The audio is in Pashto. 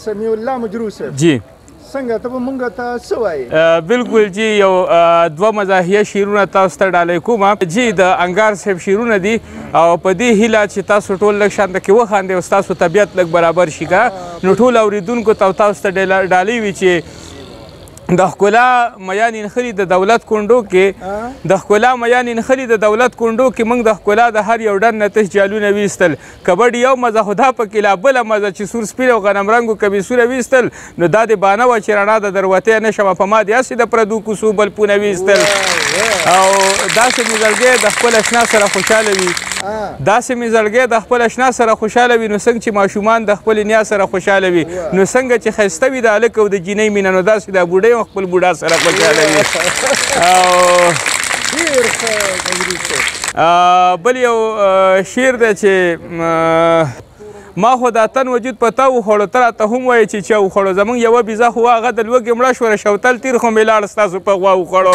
سمیع الله مجروح صاحب جی، څنګه ته به مونږ ته څه وایې؟ بالکل جی، یو دوه مزاحیه شعرونه تاسو ته ډالۍ کوم جی. د انګار صاحب شعرونه دي او په دې هیله چې تاسو ټول لږ شان کې وخاندئ او ستاسو طبیعت لږ برابر شي که نو ټول اورېدونکو ته او تاسو ته ډالۍ وي چې د ښکلا میان نښلي د دولت کونډو کې، د ښکلا میان نښلي د دولت کونډو کې، موږ د ښکلا د هر یو ډن نه تش جالونه ویستل. کبډي یو مزه خدا پکې لا بله مزه چې سور سپین او غنم رنګو کمیسونه ویستل. نو دا د بانه وه چې رڼا د دروتې نه شوه، په ما دې هسې د پردو کوڅو بلپونه ویستل. او داسې مې زړګی د خپل اشنا سره خوشحاله وي، داسې مې زړګی د خپل اشنا سره خوشحاله وي، نو څنګه چې ماشومان د خپلې نیا سره خوشحاله وي، نو څنګه چې ښایسته وي د هلک او د جینۍ مینه، نو داسې د بوډۍ هم خپل بوډا سره خوشحاله وي. او ډېر ښه مجروح صاحب. بل یو شعر دی چې ما خو دا تن وجود په تا وخوړو، ته راته هم وایې چې چا وخوړو. زمونږ یوه بیزه خو هغه د لوږې مړه شوه، شوتل تیر خو مې لاړ ستاسو په غوا وخوړو.